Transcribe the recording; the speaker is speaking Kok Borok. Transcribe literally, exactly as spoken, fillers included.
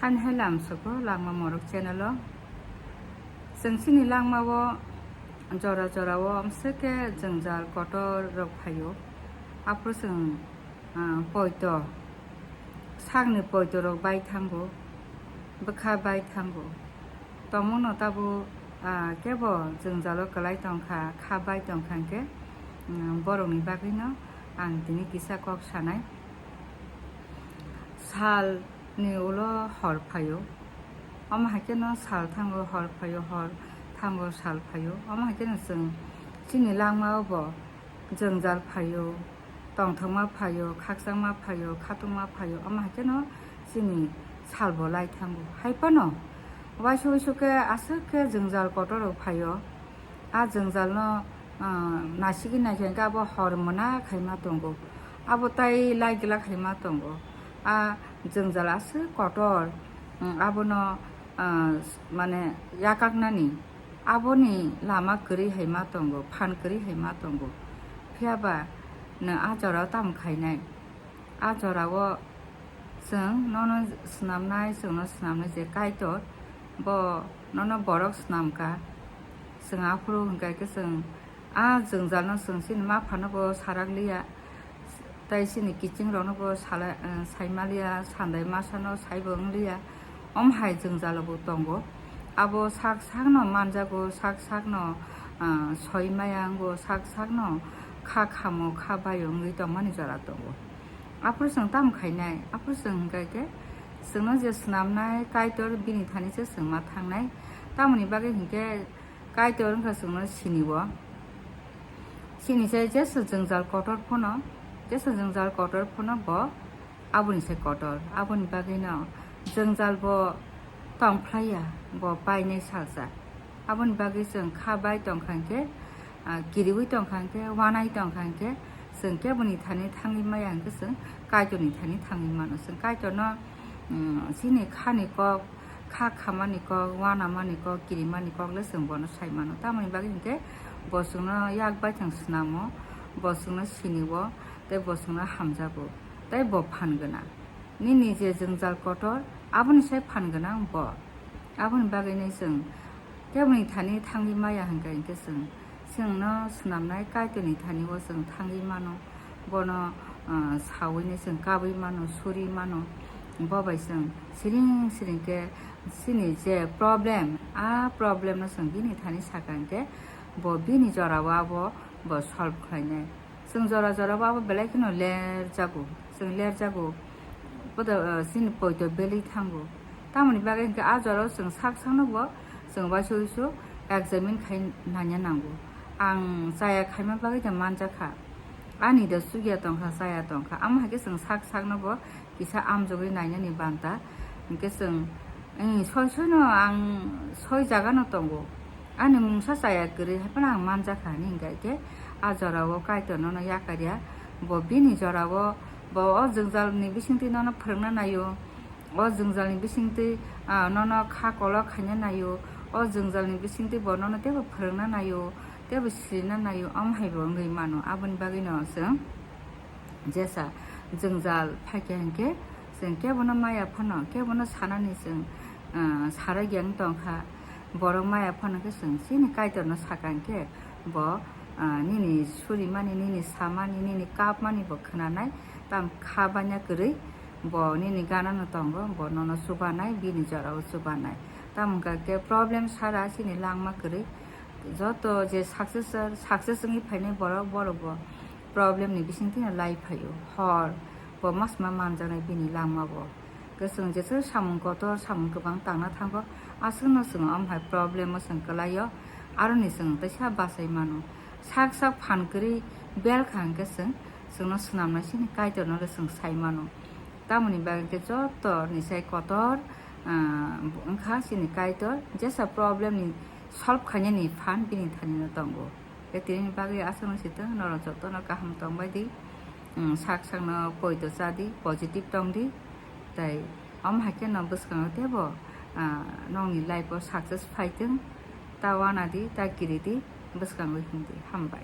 Hani hai lamsogo Langma Morok channel o. Chwng chini langma o jora jora o amswk khe jwngjal kotor rok phaio. Aphuru chwng, ah, poito, sakni poito rok bai thango, bwkha bai thango. Tongmungno tabuk, ah, kebo jwngjalo kwlai tongkha, kha bai tongkha hinkhe, mm, borokni bagwino ang tini kisa kok sanai. Sal ni ulo hor phaio. Omo hai kheno sal thango hor phaio, hor thango sal phaio. Omo hai kheno chwng chini langma o bo jwngjal phaio, tongthokma phaio, khakchangma phaio, khatungma phaio. Omo hai kheno chini sal bo lai thango. Hai phano uaisa uisu khe aswk khe jwngjal kotor rok phaio. A jwngjalno, ah, nasigwi naikha hinkhe abo hor mona khaima tongo. Abo tai lai glak khaima tongo. A jwngjal aswk kotor, um, abono, ah, mane yakaknani aboni lama kwrwi haima tongo, phan kwrwi haima tongo. Phiyaba nwng a jorao tamo khainai? A jorao chwng nono swnamnai, chwngno swnamnai je Kaitor, bo nono borok swnamkha. Chwng aphuru hinkha khe chwng a jwngjalno chwng chini maphano bo sarak liya, tei chini kiching rokno bo sala-, eh, saima liya, sandai masano saibo wng liya. Om hai jwngjalo bo tongo. Abo sak sakno manjago, sak sakno, ah, soi maya wngo, sak sakno kha khamo, kha baio wngwi tongmani jora tongo. Aphuru chwng tamo khainai? Aphuru chwng hinkha khe chwngno je swnamnai Kaitor bini thani se chwng ma thangnai. Tamoni bagwi hinkhe Kaitor wngkha chwngno sini-o. Sini se jesa jwngjal kotor phano, jesa jwngjal kotor phano bo aboni se kotor. Aboni bagwino jwngjal bo tongphlaiya, bo painai salsa. Aboni bagwi chwng kha bai tongkha hinkhe, ah, kiriui tongkha hinkhe, wanai tongkha hinkhe, chwng keboni thani thangwi maya hinkhe chwng Kaitorni thani thangwi mano. Chwng Kaitorno, mm, chini khani kok, kha khamani kok, wanamani kok, kirimani kok le chwng bono sai mano. Tamoni bagwi hinkhe bo chwngno yak bai thang swnamo, bo chwngno sini-o, tei bo chwngno hamjago, tei bo phan gwnang. Nini je jwngjal kotor, aboni sai phan gwnang bo. Aboni bagwino chwng keboni thani thangwi maya hinkha hinkhe chwng, chwngno swnamnai Kaitorni thani-o chwng thangwi mano, bono, ah, sawino chwng kabwi mano, suri mano. Bo bai chwng siring siring khe chini je problem, a problem no chwng bini thani sakha hinkhe bo bini jorao abo bo solve khlainai. Chwng jora jora bo abo belai kheno lerjago, chwng lerjago, bodo, ah, chini poito belwi thango. Tamoni bagwi hinkhe a jorao chwng sak sakno bo chwng uaisa uisu examine khai nanya nango. Ang chaya khaima bagwi da manjakha, ani da chukya tongkha, chaya tongkha, amo hai khe chwng sak sakno bo kisa amjogwi nainani banta. Hinkhe chwng, eh, soi soino ang soi jagano tongo. Ani mungsa chaya kwrwi hai phano ang manjakha hwnwi hinkha khe a jorao Kaitor nono yakarya. Bo bini jorao bo o jwngjalni bisingtwi nono phwrwngna naio. O jwngjalni bisingtwi, ah, nono kha kolok khaina naio. O jwngjalni bisingtwi bo nono teibo phwrwngna naio, teibo sirina naio, omo hai bo wngwi mano. Aboni bagwino chwng jesa jwngjal phaikha hinkhe chwng kebono maya phano, kebono sanani chwng, ah, sarai geng tongkha. Borok maya phano khe chwng chini Kaitorno sakha hinkhe bo, ah, nini surimani, nini samani, nini kapmani bo khwnanai. Tam kha banya kwrwi bo nini ganano tongo, bo nono chubanai, bini jorao chubanai. Tamo wngkha khe problem sara chini langma kwrwi. Joto je successor, success wngwi phainai borok, borok bo problem ni bisingtwi no lai phaio. Hor bo masma manjaknai bini langma bo. Khe chwng jeswk samung kotor, samung kwbang tangna thango, aswkno chwng omo hai problem o chwng kwlaio, aroni chwng teisa bachai mano. Sak sak phan kwrwi bel kha hinkhe chwng, chwngno swnamnai chini Kaitorno le chwng sai mano. Tamoni bagwi khe joto ni sai kotor, ah, wngkha chini Kaitor, jesa problem ni solve khainani phan bini thani no tongo. Khe tini bagwi aswkno sitwng, norok jotono kaham tongbai di, um, sak sakno poito cha di, positive tong di, tei omo hai kheno bwskango teibo, ah, nokni life o success phaitwng, ta wana di, ta kiri di, bwskango him di, hambai.